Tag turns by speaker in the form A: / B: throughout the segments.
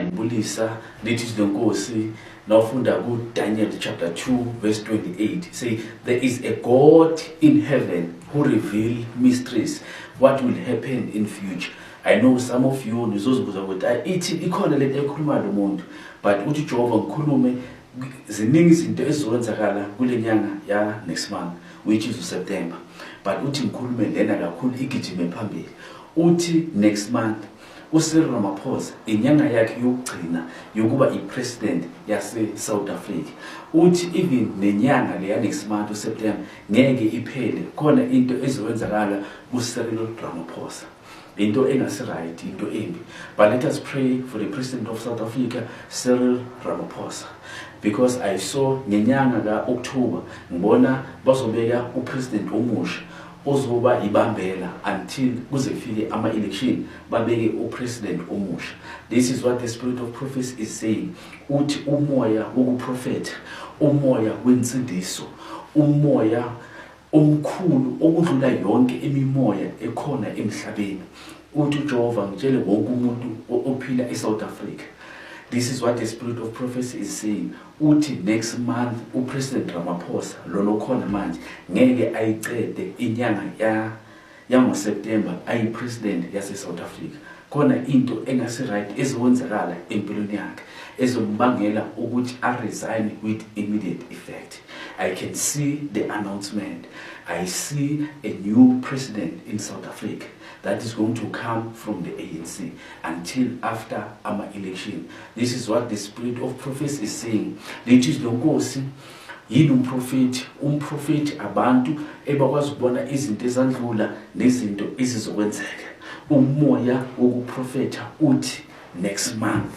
A: Ngibulisa lithi lenkosi nawufunda ku Daniel chapter 2 verse 28, say there is a God in heaven who reveal mysteries, what will happen in future. I know some of you nizozibuza ukuthi ayi ithi ikhona lento ekhuluma lo muntu, but uthi Jehova ngikhulume ziningi izinto ezizokwenzakala kule nyanga ya next month, which is uSeptember, but uthi ngikhulume lena kakhulu igijime phambili. Uthi next month uCyril Ramaphosa inyanga yakhe yokugcina yokuba ipresident yase-South Africa. Uthi even nenyanga leya next month uSeptember ngeke iphele khona into ezokwenzakala kuCyril Ramaphosa, into engasi-right, into embi. But let us pray for the president of South Africa, Cyril Ramaphosa, because I saw ngenyanga ka-October ngibona bazobeka upresident omusha ozoba ibambela until kuze kufike ama-election, babeke upresident omusha. This is what the spirit of prophecy is saying. Uthi umoya wokuprofetha, umoya wensindiso, umoya omkhulu okudlula yonke imimoya ekhona emhlabeni, uthi uJehova ngitshele wonke umuntu ophila eSouth Africa. This is what the spirit of prophecy is saying. Uthi next month upresident Ramaphosa lona okhona manje ngeke ayicede inyanga ya yangoSeptember ayi-president yase-South Africa. Khona into engasi-right ezokwenzakala empilweni yakhe ezombangela ukuthi a-resign with immediate effect. I can see the announcement. I see a new president in South Africa that is going to come from the ANC until after ama-election. This is what the spirit of prophecy is saying. Lithi lenkosi yini umprofethi? Umprofethi abantu ebakwazi ukubona izinto ezandlula nezinto ezizokwenzeka. Umoya wokuprofetha uthi next month,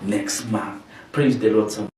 A: next month. Praise the Lord.